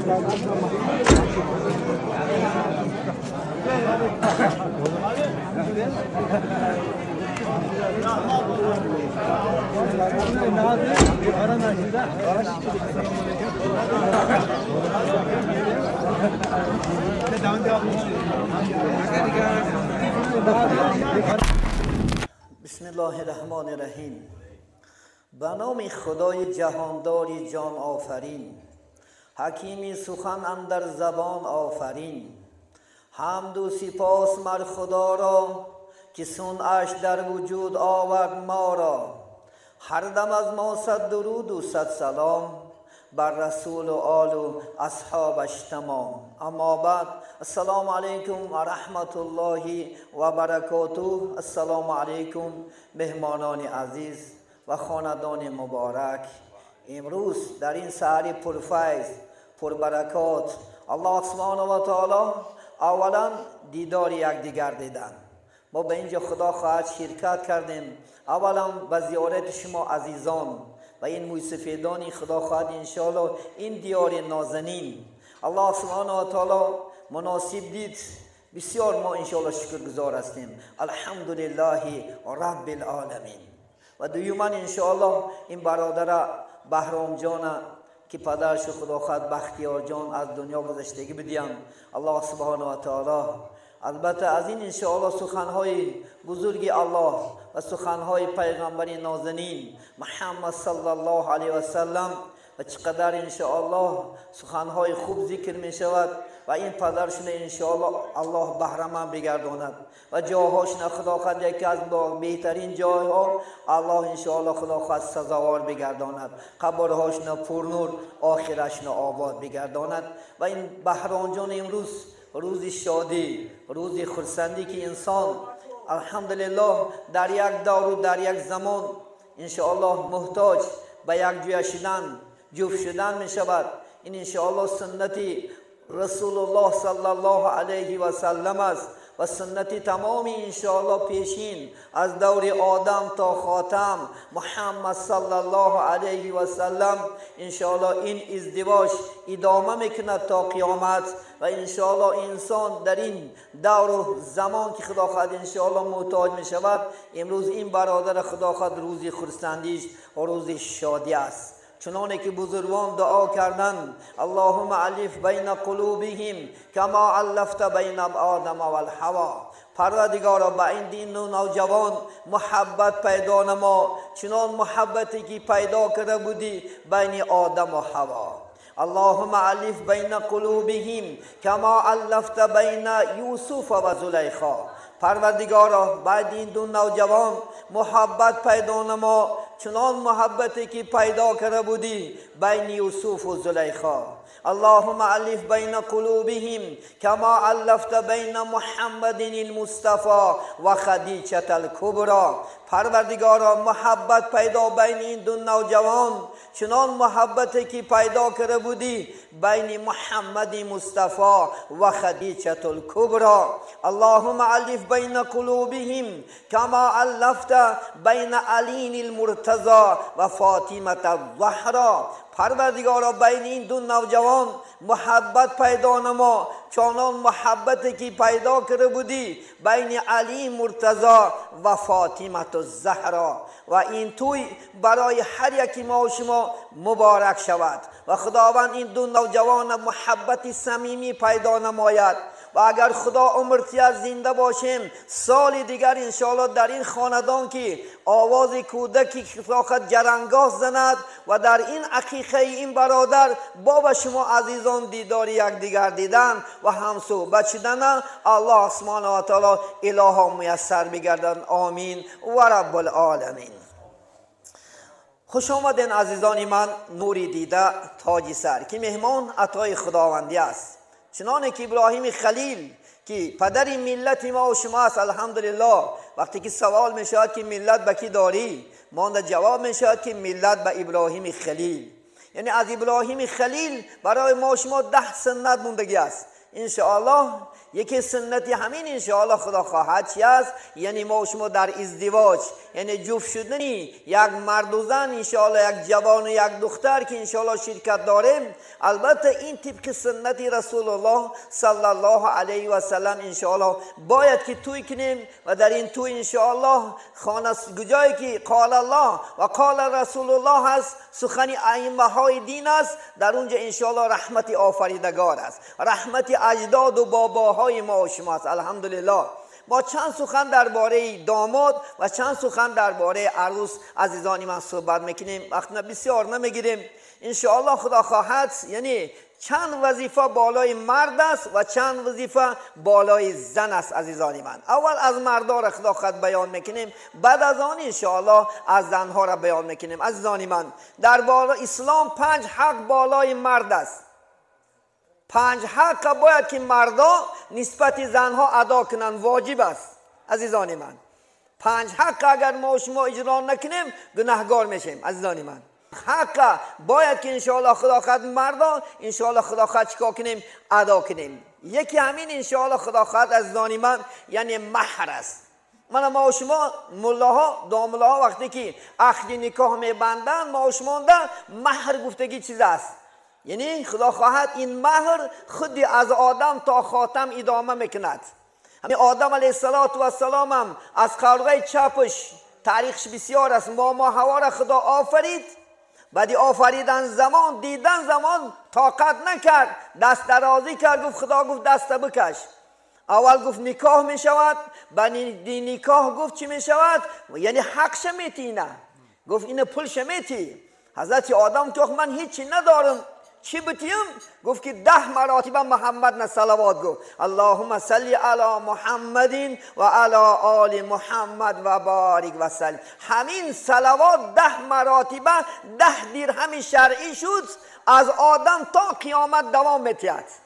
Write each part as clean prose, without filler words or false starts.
بسم الله الرحمن الرحیم. به نام خدای جهاندار جان آفرین، حکیمی سخن اندر زبان آفرین. حمد و سپاس مر خدا را که صنعش در وجود آورد ما را. هر دم از ما صد درود و صد سلام بر رسول و آل و اصحابش تمام. اما بعد، السلام علیکم و رحمت الله و برکاته. السلام علیکم مهمانان عزیز و خاندان مبارک. امروز در این سحر پرفیض پربرکات الله سبحانه و تعالی اولا دیدار یکدیگر دیدن. ما به اینجا خدا خواهد شرکت کردیم، اولا به زیارت شما عزیزان و این مویسفیدانی خدا خواهد انشاءالله این دیار نازنین الله سبحانه و تعالی مناسب دید. بسیار ما انشاءالله شکرگزار هستیم، الحمدلله رب العالمین. و دویومن انشاءالله این برادر بهرام جان که پدرش خدا خواهد بختیار جان از دنیا گذشتگی بدیم، الله سبحانه و تعالی البته از این انشاءالله سخنهای بزرگ الله و سخنهای پیغمبر نازنین محمد صلی الله علیه و سلم و چقدر انشاءالله سخنهای خوب ذکر می شود و این پدرشون انشاءالله الله بهرمند بگرداند و جاهاشون خدا خواهد یکی از بهترین جایها الله انشاءالله خدا خواهد سزاوار بگرداند، قبرهاشون پرنور، آخرشون آباد بگرداند. و این بهرام جان امروز روز شادی، روز خرسندی که انسان الحمدلله در یک دور و در یک زمان انشاءالله محتاج به یک جویا شدن، جفت شدن می شود. این انشاءالله سنت رسول الله صلی الله علیه و سلم است و سنت تمام انشاءالله پیشین از دور آدم تا خاتم محمد صلی الله علیه و سلم. انشاءالله این ازدواج ادامه میکند تا قیامت و انشاءالله انسان در این دور و زمان که خدا خواهد انشاءالله محتاج می شود. امروز این برادر خدا خواهد روزی خرسندیش و روز شادی است. چنانه که بزرگان دعا کردند، اللهم الف بین قلوبهم کما الفت بین آدم و الحوا. پروردگارا به این دین و نوجوان محبت پیدا نما، چنان محبتی که پیدا کرده بودی بین آدم و حوا. اللهم الف بین قلوبهم کما الفت بین یوسف و زلیخا. پروردگارا بعد این دو نوجوان محبت پیدا نما، چنان محبتی که پیدا کرده بودی بین یوسف و زلیخا. اللهم الف بین قلوبهم کما الفت بین محمد المصطفی و خدیجه الکبرى. پروردگارا محبت پیدا بین این دو نوجوان، چنان محبتی که پیدا کرده بودی بین محمد مصطفی و خدیجه الکبرى. اللهم الف بین قلوبهم کما الفت بین علی المرتضی و فاطمه الزهرا. پروردگارا بین این دو نوجوان محبت پیدا نما، چنان محبتی که پیدا کرده بودی بین علی مرتضی و فاطمه الزهرا. و این توی برای هر یکی ما و شما مبارک شود و خداوند این دو نوجوان محبت صمیمی پیدا نماید. و اگر خدا عمر تیز زنده باشیم سال دیگر انشاءالله در این خاندان که آواز کودکی خواهد جرنگاه زند و در این عقیقه این برادر با و شما عزیزان دیدار یکدیگر دیدن و هم صحبت شدن، الله سبحانه و تعالی اله میسر بگردن. آمین و رب العالمین. خوش آمدین عزیزان من، نوری دیده تاج سر که مهمان عطای خداوندی است. چنانه که ابراهیم خلیل که پدر ملت ما و شما است، الحمدلله وقتی که سوال می شود که ملت به کی داری، مانده جواب می شود که ملت به ابراهیم خلیل. یعنی از ابراهیم خلیل برای ما و شما 10 سنت موندگی است. انشاءالله یکی سنتی همین انشاءالله خدا خواهد چی است؟ یعنی ما و شما در ازدواج، یعنی جفت شدنی یک مرد و زن انشاءالله، یک جوان و یک دختر که انشاءالله شرکت داریم، البته این طبق سنت رسول الله صلی الله علیه و سلم انشاءالله باید که توی کنیم و در این توی انشاءالله خانه جایی که قال الله و قال رسول الله هست، سخن ائمه های دین است، در اونجا انشاءالله رحمت آفریدگار است، رحمت اجداد و باباهای ما و شما است. الحمدلله با چند سخن درباره داماد و چند سخن درباره عروس عزیزانی من صحبت میکنیم، وقت بسیار نمیگیریم انشاءالله خدا خواهد. یعنی چند وظیفه بالای مرد است و چند وظیفه بالای زن است عزیزانی من. اول از مردا را خدا خواهد بیان میکنیم، بعد از آن انشاءالله از زنها را بیان میکنیم. عزیزانی من در بالا اسلام 5 حق بالای مرد است. 5 حق باید که مردا نسبت زنها ادا کنند، واجب است عزیزانی من. 5 حق اگر ما شما اجرا نکنیم گناهگار میشیم عزیزانی من. حق باید که انشاءالله خدا خواهد مردا انشاءالله خدا خواهد چیکار کنیم؟ ادا کنیم. یکی همین انشاءالله خدا خواهد عزیزانی من یعنی مهر است. من ما و شما ملاها داملاها وقتی که عقد نکاح میبندن ما و شما مهر گفتگی چیز است، یعنی خدا خواهد این مهر خودی از آدم تا خاتم ادامه میکند. همین آدم علیه السلام هم از قرقه چپش تاریخش بسیار است، ما هوا را خدا آفرید، بعدی آفریدن زمان دیدن زمان طاقت نکرد، دست درازی کرد، گفت خدا گفت دست بکش. اول گفت نکاح میشود، بعد نکاح گفت چی میشود؟ یعنی حقش میتی، نه گفت اینو پولش میتی. حضرت آدم که من هیچی ندارم چی بتیم؟ گفت که 10 مراتبه محمد نه صلوات گفت، اللهم صل علی محمد و علی آل محمد و بارک و سلم. همین صلوات 10 مراتبه 10 درهم شرعی شد، از آدم تا قیامت دوام میتید.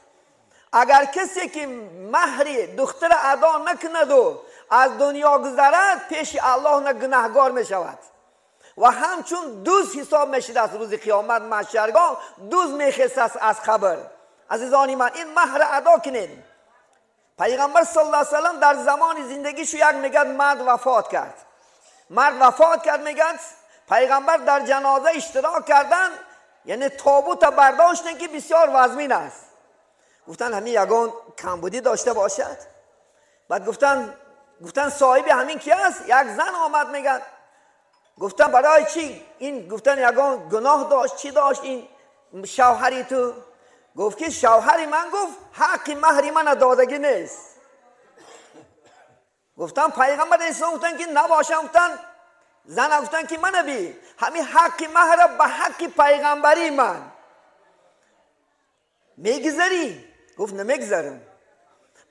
اگر کسی که مهر دختر ادا نکند و از دنیا گذرد پیش الله نه گناهگار میشود و همچون دوز حساب میشد از روز قیامت محشرگاه دوز میخیست از خبر. عزیزانی من این مهر ادا کنین. پیغمبر صلی الله علیه وسلم در زمان زندگیش یک میگد مرد وفات کرد، مرد وفات کرد، میگد پیغمبر در جنازه اشتراک کردن، یعنی تابوت برداشتن که بسیار وزمین است. گفتن همین یگان کمبودی داشته باشد. بعد گفتن صاحب همین کی است؟ یک زن آمد، میگد گفتن برای چی این؟ گفتن یگان گناه داشت، چی داشت این شوهری تو؟ گفت که شوهری من گفت حق مهری من دادگی نیست. گفتن پیغمبر اسلام گفتن که نباشم، گفتن زن گفتن که من بی همین حق مهر به حق پیغمبری من میگذری؟ گفت نمیگذرم.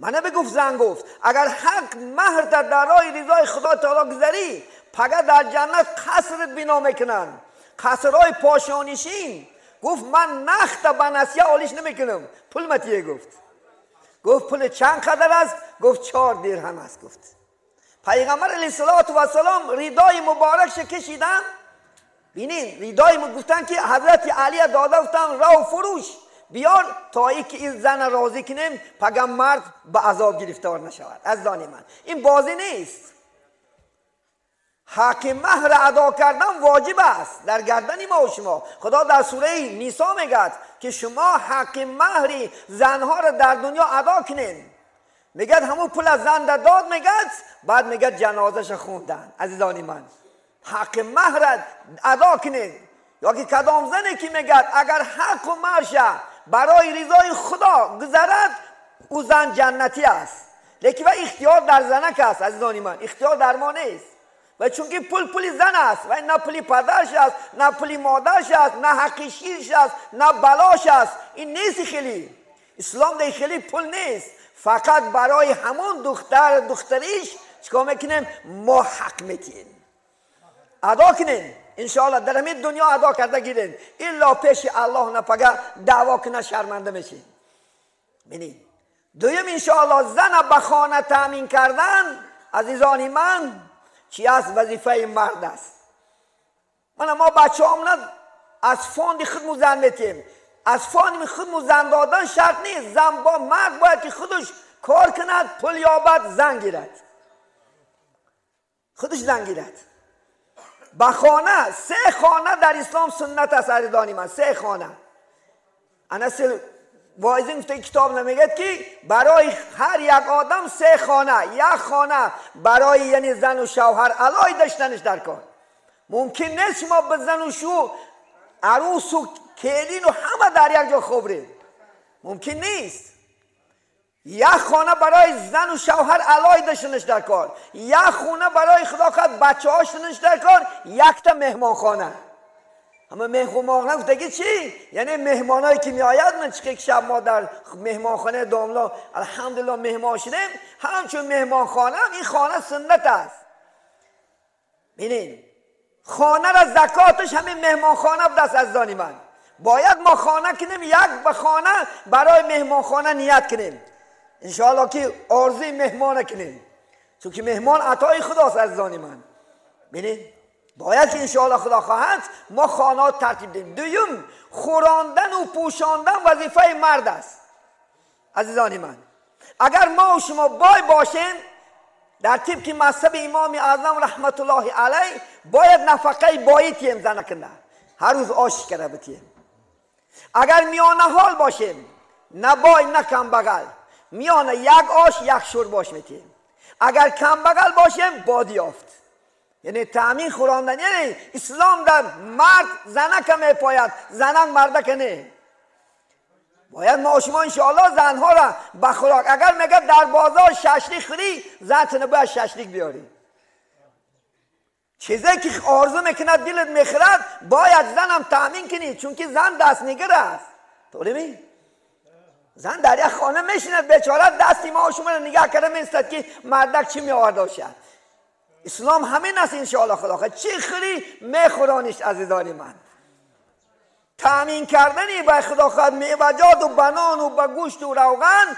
من بگفت زن گفت اگر حق مهر در راه رضای خدا تعالی گذری پگه در جنت قصرت بنا میکنن، قصرهای پاشانشین. گفت من نخت به نسیه آلیش نمیکنم، پول متیه. گفت پول چند قدر است؟ گفت 4 درهم است. گفت پیغمبر علیه السلام ردای مبارکش کشیدن، بینین ردای گفتن که حضرت علی داده، گفتن رو فروش بیار تا ای که این زن راضی کنیم پگه مرد به عذاب گرفتار نشود. از دانی من این بازی نیست. حق مهر ادا کردن واجب است در گردن ما و شما. خدا در سوره نساء میگد که شما حق مهری زنها را در دنیا ادا کنین. میگد همون پول از زن داد، میگد بعد میگد جنازش خوندن. عزیزانی من حق مهر ادا کنین. یا که کدام زنی که میگد اگر حق و مهرش برای رضای خدا گذرد او زن جنتی است. لیکن و اختیار در زنک است عزیزانی من، اختیار در ما نیست. و چون که پول پول زن است و نه پول پدرش است، نه پول مادرش است، نه حق شیرش است، نه بلاش است، این نیست. خیلی اسلام ده خیلی پول نیست، فقط برای همون دختر دختریش چیکار میکنیم؟ ما حق میتیم ادا کنیم انشاءالله در همین دنیا ادا کرده گیرین، الا پیش الله نپگه دعوا کنه شرمنده میشین. ببینید دویم انشاءالله زن به خانه تامین کردن عزیزانی من چی است؟ وظیفه مرد است. من ما بچه هم از فاند خودمون زن میتیم، از فاند خودمون زن دادن شرط نیست. زن با مرد باید که خودش کار کند، پول یابد، زن گیرد، خودش زن گیرد. به خانه، سه خانه در اسلام سنت است عزیزان من، سه خانه. انس واعظین گفته کتاب نمیگه که برای هر یک آدم سه خانه، یک خانه برای یعنی زن و شوهر علای داشتنش در کار. ممکن نیست شما به زن و شو عروس و کلین و همه در یک جا خوبرید، ممکن نیست. یک خانه برای زن و شوهر علای داشتنش در کار، یک خونه برای خدا خواهد بچه هاشتنش در کار، یک تا مهمان خانه. اما مهمان خانه گفتگی چی؟ یعنی مهمانایی که می آید، من چه که شب ما در مهمانخانه داملا الحمدلله مهمان شدیم، همچون مهمانخانه هم این خانه سنت است. ببینید خانه را زکاتش همین مهمانخانه بوده است عزیزان من. باید ما خانه کنیم، یک به خانه برای مهمانخانه نیت کنیم انشاءالله که آرزوی مهمان کنیم، چون که مهمان عطای خداست عزیزان من. ببینید باید که انشاءالله خدا خواهد ما خانه ترتیب دیم. دویم، خوراندن و پوشاندن وظیفه مرد است عزیزان من. اگر ما و شما بای باشیم در طبق مذهب امام اعظم رحمت الله علیه باید نفقه بایی تیم زنه کنه، هر روز آش کرده بتیم. اگر میانه حال باشیم، نه بای نه کم بغل، میانه یک آش یک شور باش میتیم. اگر کم بغل باشیم بادی یافت، یعنی تأمین خوراندن. یعنی اسلام در مرد زنک میپاید، زنک مردک نه. باید ما شما انشاءالله زنها را به خوراک، اگر میگه در بازار ششلیک خوری، زنتونه باید ششلیک بیاری. چیزی که آرزو میکند دلت میخورد باید زنم تأمین کنی، چون که زن دست نگر است. طوری زن در یک خانه میشیند بیچاره، دستی ما شما را نگه کرده میستد که مردک چی میآورده باشد. اسلام همین است انشاءالله خدا خواهد. چی خوری میخورانش عزیزان من. تأمین کردنی به خدا خواهد میوجات و بنان و به گوشت و روغن،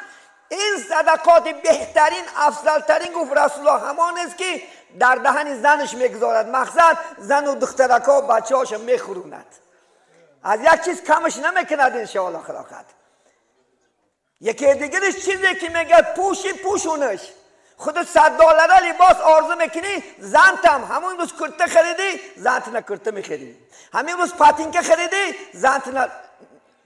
این صدقات بهترین افضلترین گفت رسول الله همان است که در دهن زنش میگذارد. مقصد زن و دخترک ها بچه هاش میخوروند، از یک چیز کمش نمیکند انشاءالله خدا خواهد. یکی دیگرش چیزی که میگه پوشی پوشونش، خود $100 لباس آرزو میکنی، زنتم همون روز کرته خریدی، زنت نه کرته میخری، همین روز پاتینکه خریدی، زنت نه،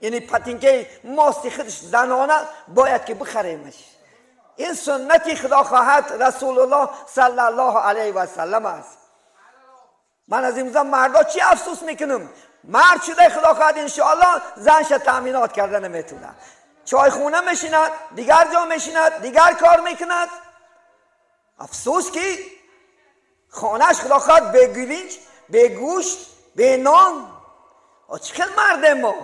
یعنی پاتینکه ماستی خودش زنانه باید که بخریمش. این سنتی خدا خواهد رسول الله صلی الله علیه و سلم است. من از این مردا چی افسوس میکنم، مرد شده خدا خواهد انشاءالله زنش تأمینات کرده نمیتونه، چایخونه میشیند، دیگر جا میشیند، دیگر کار میکند. افسوس که خانهش خدا خواهد به گوینج، به گوشت، به نان. چه مرد ما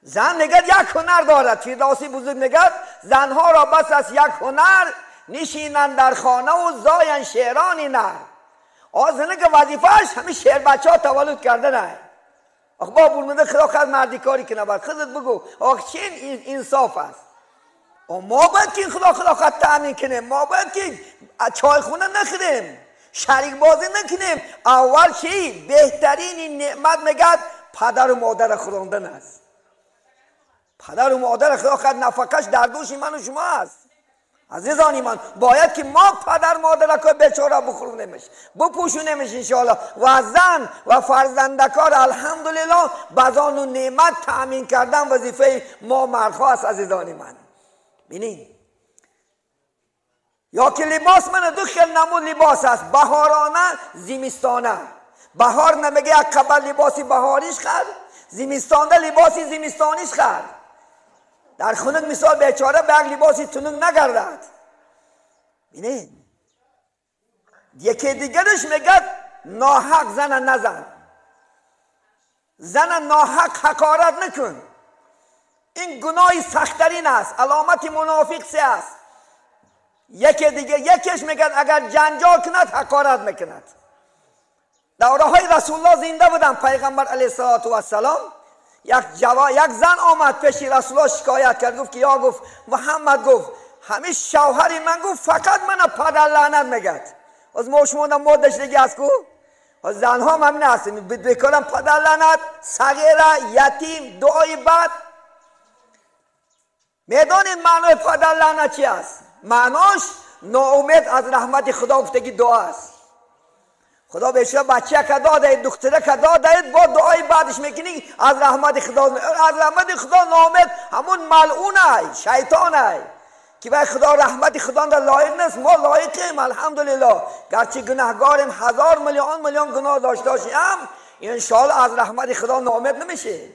زن میگه یک هنر دارد. فردوسی بزرگ میگه زنها را بس از یک هنر، نشینند در خانه و زاین شعرانی نر. آزنه که وظیفهش همین شعر بچه ها تولد کرده نه. آخ با برمده خدا خواهد مردی کاری کنه، باید خودت بگو آخ چه این انصاف است. ما باید که خدا خدا خواهد تأمین کنیم، ما باید که چایخونه نخوریم، شریک بازی نکنیم. اول چی؟ بهترین این نعمت میگه پدر و مادر خوراندن است. پدر و مادر خدا خواهد نفقش در دوش من و شما است عزیزان من. باید که ما پدر مادر بیچاره بخورونیمش، بپوشونیمش انشاءالله، و زن و فرزندکار الحمدلله بزان و نعمت تأمین کردن وظیفه ما مردها است عزیزان من. بینید یا که لباس من دو خیل نمود لباس است، بهارانه، زمستانه. بهار نمیگه یک قبل لباسی بهاریش خر، زمستانه لباسی زمستانیش خر. در خنک مثال بیچاره به یک لباسی تنک نگردد. بینید یکی دیگرش میگه ناحق زن نزن، زن ناحق حقارت نکن. این گناه سختترین است، علامت منافق سه است. یکی دیگه یکیش میگن اگر جنجال کند حقارت میکند. دوره های رسول الله زنده بودن پیغمبر علیه السلام، یک زن آمد پیش رسول الله شکایت کرد، گفت که یا گفت محمد، گفت همه شوهر من گفت فقط من پدر لعنت میگد. از ما شما مادش دیگه است کو زنها هم همین هستیم بکنم پدر لعنت، صغیره، یتیم، دعای بد. Медонед маънои падар лаънат чи аст? Маънош ноумед аз раҳмати Худо гуфтаги дуо аст. Худо бешума бачака додаед, духтарака додаед, бо дуои баъдаш мекунӣ аз раҳмати Худо, аз раҳмати Худо ноумед ҳамун малъунай, шайтонай ки вай Худо раҳмати Худонда лоиқ нест. Мо лоиқем, алҳамдулиллоҳ, гарчи гунаҳгорем, ҳазор миллион миллион гуноҳ дошта бошем, иншоаллоҳ аз раҳмати Худо ноумед намешем.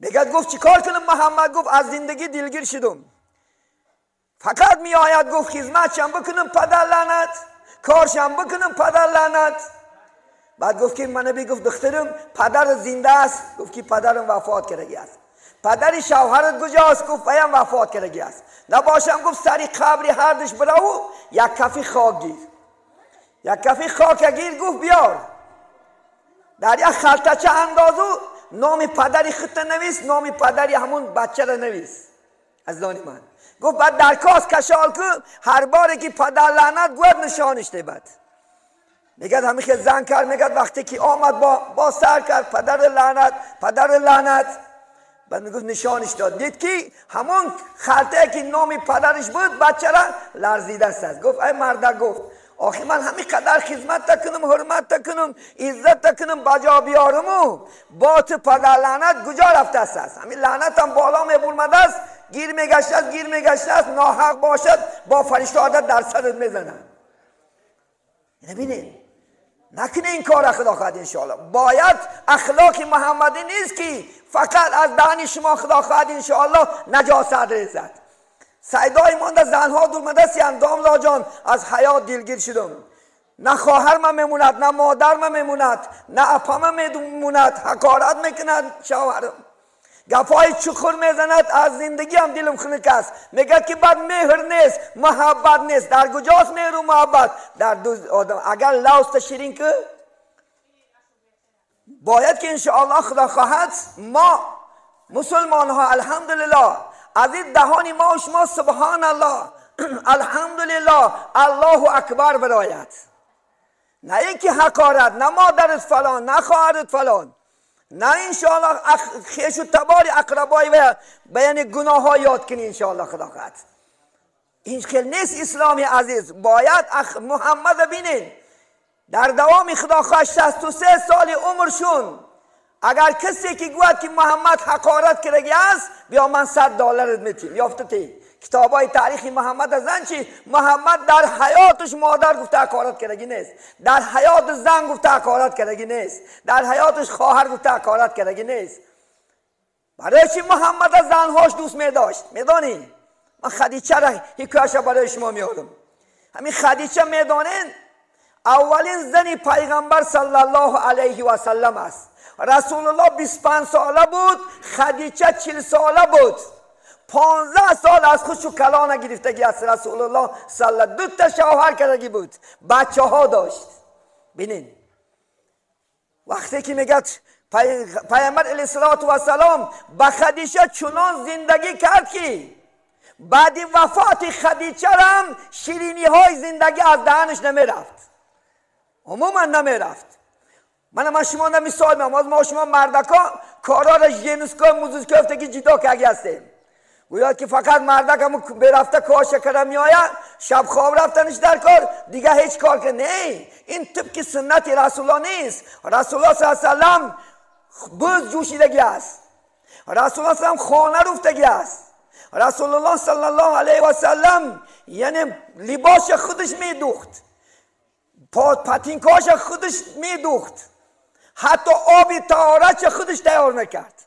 Мегӯяд гуфт чӣ кор кунам? Муҳаммад гуфт аз зиндагӣ дилгир шудум, фақат меояд гуфт хизматшам бикунам падар лаънат, коршам бикунам падар лаънат. Баъд гуфт ки мана бигуфт духтарам падар зинда аст? Гуфт ки падарам вафот кардаги аст. Падари шавҳарат куҷост? Гуфт ваям вафот кардаги аст. Набошам гуфт сари қабри ҳардуш бираву як кафи хок гир, як кафи хока гир, гуфт биёр дар як халтача андозу номи падари худта навис, номи падари ҳамун бачара навис. Азизони ман, гуфт баъд дар кос кашол ку, ҳар боре ки падар лаънат гӯяд нишониш дебад. Мегӯяд ҳамин хел зан кард. Мегӯяд вақте ки омад бо сар кард падари лаънат, падари лаънат. Баъд мегуфт нишониш дод, дид ки ҳамон халтае ки номи падариш буд бачара ларзидаст аст. Гуфт ай марда, гуфт охи ман ҳамин қадар хизматта кунам, ҳурматта кунам, иззатта кунам, ба ҷо биёруму бо ту падар лаънат куҷо рафтааст аст? Ҳамин лаънатам боло мебурмадааст, гир мегаштааст, гир мегаштааст, ноҳақ бошад бо фариштаҳо дар сарат мезанад. Ина бинед, накунед ин кора, Худо хоҳад иншоаллоҳ. Бояд ахлоқи муҳаммадӣ нест ки фақат аз даҳни шумо Худо хоҳад иншоаллоҳ наҷосат резад. Сайдои монда занҳо дурмада сиян, домлоҷон аз ҳаёт дилгир шудум, на хоҳарма мемонад, на модарма мемонад, на апама мемонад, ҳақорат мекунад шавҳарам, гапҳои чуқур мезанад, аз зиндагиам дилам хунук аст. Мегӯяд ки баъд меҳр нест, муҳаббат нест. Дар куҷост меҳру муҳаббат? Дар ду одам агар лавста ширин ку бояд ки иншоаллоҳ Худо хоҳад мо мусулмонҳо алҳамдулиллоҳ аз ин даҳони мо шумо субҳоналлоҳ, алҳамдулиллоҳ, аллоҳу акбар барояд. На ин ки ҳақорат, на модарат фалон, на хоҳарат фалон, на иншоаллоҳ хешу табори ақрабои ва ба яъне гуноҳҳо ёд кунӣ иншоаллоҳ Худо хоҳад. Ин хел нест исломи азиз. Бояд Муҳаммада бинед дар давоми Худо хоҳад 63 соли умршун агар касе ки гӯяд ки Муҳаммад ҳақорат кардаги аст, биё ман $100 метим. Ёфта ти китобҳои таърихи Муҳаммад зан чи Муҳаммад дар ҳаёташ модар гуфта ҳақорат кардаги нест, дар ҳаёти зан гуфта ҳақорат кардаги нест, дар ҳаёташ хоҳар гуфта ҳақорат кардаги нест. Барои чи Муҳаммада занҳош дӯст медошт? Медонӣ? Ман Хадичаро ҳикояша барои шумо меорам. Ҳамин Хадича медонед аввалин зани пайғамбар саллаллоҳу алайҳи васаллам аст. Расулуллоҳ 25 сола буд, Хадича 40 сола буд. 15 сол аз худшу калона гирифтагӣ аст Расулуллоҳ салла, дута шавҳар кардагӣ буд, бачаҳо дошт. Бинед вақте ки мегӯяд пайғамбар алайҳиссалоту вассалом ба Хадича чунон зиндагӣ кард ки баъди вафоти Хадичарам шириниҳои зиндагӣ аз даҳанаш намерафт, умуман намерафт. Мана ман шумо на мисол меам, аз мо шумо мардако корҳоро женуско музуско ёфтагӣ ҷудо кардаги ҳастем. Гӯяд ки фақат мардак ҳамун берафта корша карда меояд, шаб хоб рафтаниш дар кор, дигар ҳеҷ кор ка не. Ин тибқи суннати Расуллоҳ нест. Расуллоҳ саллаллоҳу алайҳи васаллам буз ҷӯшидагӣ аст, Расуллоҳ саллаллоҳу хона руфтагӣ аст, Расулуллоҳ саллаллоҳу алайҳи васаллам яъне либоса худаш медухт, патинкоша худаш медухт, ҳатто оби таҳоратша худаш тайёр мекард.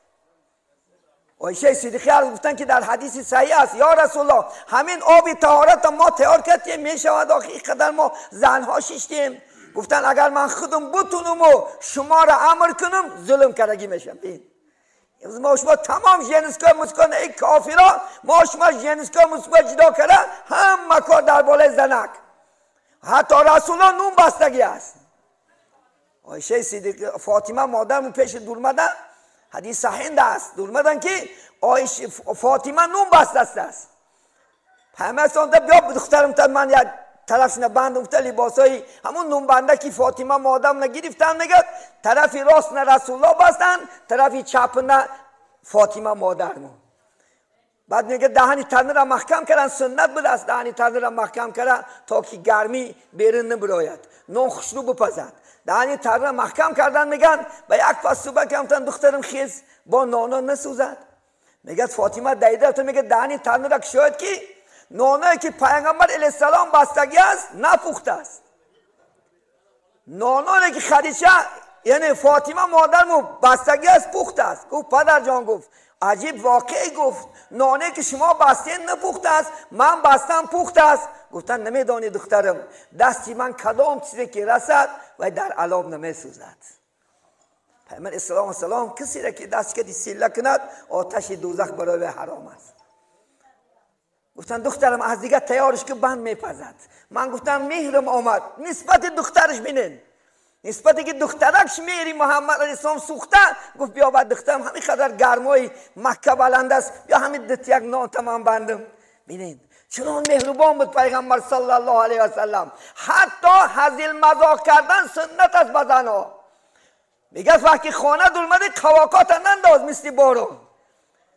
Оишаи Сидиқӣ арз гуфтанд ки дар ҳадиси саҳиҳ аст, ё Расулуллоҳ ҳамин оби таҳоратро мо тайёр кардем, мешавад охи ин қадар мо занҳо шиштем. Гуфтанд агар ман худам бутунуму шуморо амр кунам зулм кардагӣ мешавам. Мо шумо тамом женско муско эй кофиро, мо шумо женско муско ҷудо карда, ҳама кор дар болои занак. Ҳатто Расулуллоҳ нун бастагӣ аст. Оишаи Сидиқӣ Фотима модармон пеши дурмада, ҳадис саҳиҳ аст, дурмадан ки Фотима нун бастаст аст. Пайғамбар биё духтарам та ман як тарафшина банд гуфта либосҳои ҳамун нунбанда ки Фотима модамна гирифтан, мегӯяд тарафи рост на Расулуллоҳ бастанд, тарафи чапна Фотима модармон. بعد میگه دهنی تنور را محکم کردن، سنت بود است دهنی تنور را محکم کردن تا که گرمی بیرون نبراید، نان خوشرو بپزد. دهنی تنور را محکم کردن، میگن به یک پس صبح که دخترم خیز با نانا نسوزد. میگه فاطمه دیده تو، میگه دهنی تنور را شاید که نانایی که پیغمبر علیه السلام بستگی است نپخته است. نانایی که خدیجه یعنی فاطمه مادرمو بستگی است پخته است. گفت پدر جان، گفت عجیب واقعی، گفت نانه که شما بستین نپخته است، من بستم پخته است. گفتن نمیدانی دخترم، دستی من کدام چیزی که رسد و در علاب نمیسوزد. پیامبر اسلام سلام کسی را که دست کدی سیله کند آتش دوزخ برای وی حرام است. گفتن دخترم از دیگه تیارش که بند میپزد. من گفتم مهرم آمد نسبت دخترش بینن، نسبتی که دخترکش میری محمد علیه السلام سوخته. گفت بیا بعد دخترم همین قدر گرمای مکه بلند است، یا همین دت یک نان تمام بندم. ببینید چنان مهربان بود پیغمبر صلی الله علیه و سلم. حتی هزیل مذاق کردن سنت است به زنها. میگه وقتی خانه دولمده قواقات ننداز مثل بارون.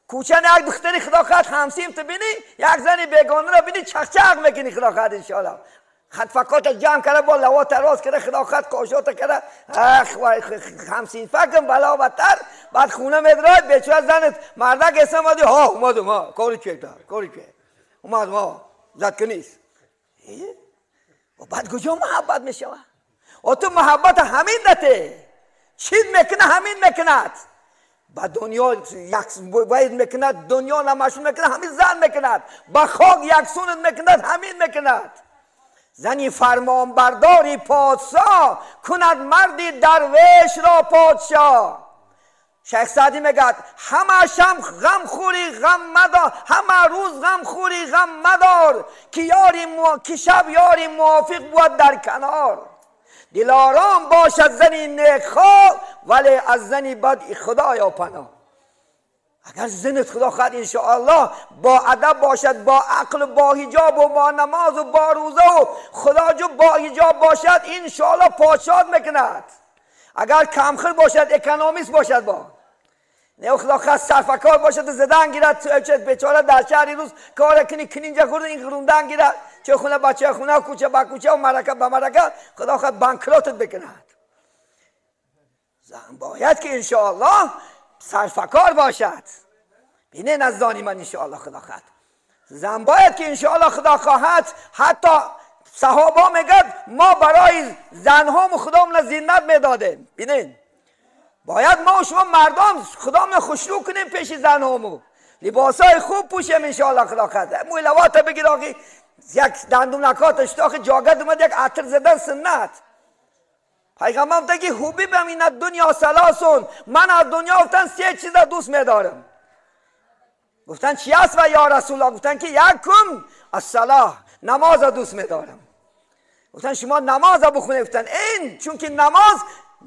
کوچه یک دختری خدا خواهد همسیم تو بینی، یک زنی بیگانه را بینی چخچخ میکنی خدا خواهد انشاءالله. خطفکات جمع کرده با لوا تراز کرده خدا خواهد کاشات کرده همسین فکم بلا بدتر. بعد خونه میدرای بیچاره زنت مردک اسم اومدی ها اومدم ها کاری چه کاری چه اومدم ها زد که نیست. و بعد کجا محبت میشوه؟ و تو محبت همین دته چیز میکنه همین میکند با دنیا باید میکند، دنیا نمشون میکند همین زن میکند، با خاک یکسونت میکند همین میکند. زنی فرمانبرداری پادشاه کند مردی درویش را پادشاه. شیخ سعدی میگد همه شب غم خوری غم مدار، همه روز غم خوری غم مدار، که یاری که شب یاری موافق بود در کنار. دلارام باشد زنی نیکخواه ولی از زنی بد خدایا پناه. اگر زنت خدا خواهد انشاءالله با ادب باشد، با عقل، با حجاب و با نماز و با روزه و خدا جو با حجاب باشد انشاءالله پادشاه میکند. اگر کمخر باشد، اکونومیست باشد، با نه خدا خواهد صرفکار باشد و زدن گیرد بیچاره در شهر روز کار کنی کنینجا خورد این غروندن گیرد چه خونه بچه خونه کوچه با کوچه و مرکه به مرکه، خدا خواهد بانکروتت بکند. زن باید که انشاءالله صرفکار باشد. بینه از زانی من انشاءالله خدا خواهد زن باید که انشاءالله خدا خواهد. حتی صحابه میگد ما برای زنهام خدامون زینت میدادیم. بینین باید ما و شما مردم خدامون خوشرو کنیم پیش زنهامو، لباسای خوب پوشیم انشاءالله خدا خواهد. موی لوات بگیر آقی یک دندونکاتش تا جاگد اومد یک عطر زدن سنت. پیغمبر گفته که حبیبم این دنیا سلاسون، من از دنیا گفتن سه چیز دوست میدارم. گفتن چی است و یا رسول الله؟ گفتن که یکم الصلاه، نماز دوست میدارم. گفتن شما نماز بخونید. گفتن این چون که نماز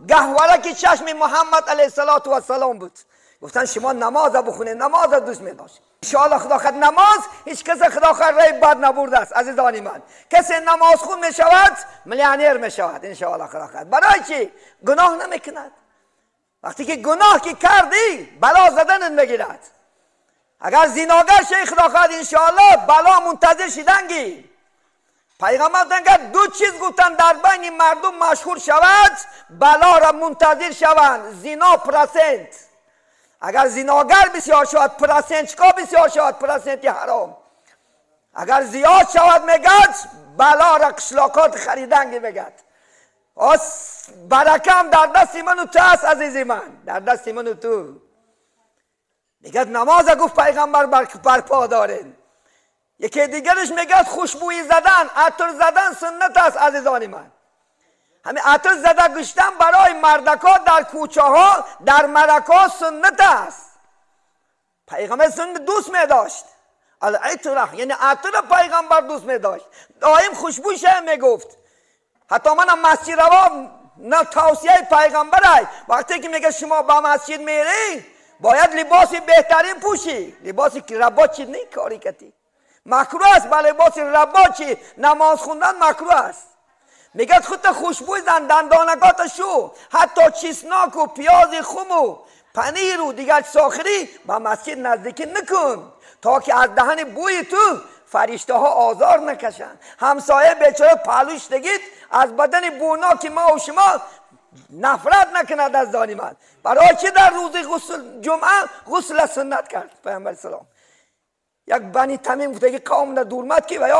گهواره که چشم محمد علیه السلام بود. گفتن شما نماز بخونید، نماز دوست میداشت. انشاءالله خدا خود نماز هیچ کس خدا خود رای بد نبرده است عزیزان من. کسی نماز خون میشود میلیونر میشود انشاءالله خدا خود. برای چی؟ گناه نمیکند. وقتی که گناه که کردی بلا زدنت میگیرد. اگر زیناگر شی خدا خود انشاءالله بلا منتظر شدنگی. پیغمبر گفت دو چیز گفتن در بین مردم مشهور شود بلا را منتظر شوند، زینا پرسنت. اگر زیناگر بسیار شود پرسنچکا بسیار شود پرسنتی حرام. اگر زیاد شود میگد بلا را قشلاکات خریدنگی میگد. برکه هم در دست من و تو است عزیزی من، در دست من و تو. میگد نماز گفت پیغمبر برپا دارین. یکی دیگرش میگد خوشبویی زدن، عطر زدن سنت است عزیزان من. همین عطر زده گشتن برای مردکا در کوچه ها در مرکا سنت است. پیغمبر سنت دوست می داشت. العطر یعنی عطر پیغمبر دوست می داشت، دائم خوشبوش می گفت. حتی منم مسجد روا نه توصیه پیغمبره. وقتی که میگه شما با مسجد میری باید لباس بهترین پوشی، لباسی که ربا چی نه کاری کتی مکروه است. با لباس ربا چی نماز خوندن مکروه است. میگه خودت خوشبوی زن، دندانکات شو، حتی چیسناک و پیاز خم و Панир ва дигар чизохӯрӣ ба масҷид наздикӣ накун, то ки аз даҳани бӯи ту фариштаҳо озор накашанд. Ҳамсоя бечора паҳлӯш дигид аз бадани бӯноки мо ва шумо нафрат накунад аз золимон. Барои чӣ дар рӯзи ғусл ҷумъа ғусл суннат кард Паёмбар салом? Як Бани Тамим гуфтаги қавм дурмат ки ва ё